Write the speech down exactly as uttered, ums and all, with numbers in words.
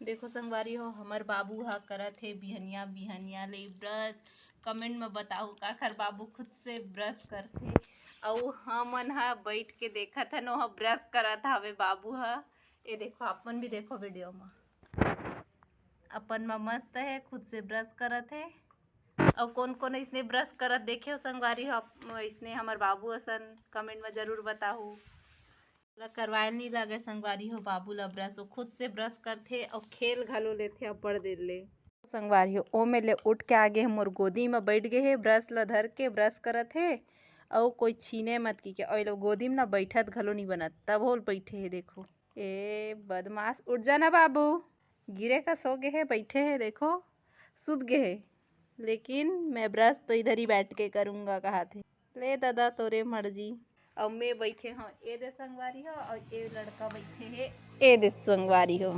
देखो संगवारी हो, हमर बाबू ह करत हे बिहनिया बिहनिया ले ब्रश। कमेंट में बताओ, काखर बाबू खुद से ब्रश करथे? अउ हमन ह बैठ के देखत हन, ओह ब्रश करत हवे बाबू ह। ये देखो, अपन भी देखो वीडियो में, अपन में मस्त है, खुद से ब्रश करत है। अउ कौन कौन इसने ब्रश करत देखे हो संगवारी हो, आप इसने हमर बाबू असन कमेंट में जरूर बताहू। ला करवाए नहीं लगे संगवारी हो बाबू ला ब्रश, वो खुद से ब्रश करथे अउ खेल घलो लेथे अब्बड़ देर ले। संगवारी हो, ओमे ले उठ के आगे हे, मोर गोदी में बैठ गए हे, ब्रश ला धर के ब्रश करत हे। अउ कोई छीने मत की के, ओई लो गोदी में ना बैठत घलो नहीं बनत, तब होल बैठे हे। देखो, ए बदमाश, उठ जाना बाबू, गिरे का सो गए हे, बैठे हे, देखो, सुत गए हे। लेकिन मैं ब्रश तो इधर ही बैठ के करूँगा, कहा थे। ले दादा, तोरे मर्जी। अउ मैं बैठे हूँ, ए दे संगवारी हो, अउ ए लड़का बैठे हे, ए दे संगवारी हो।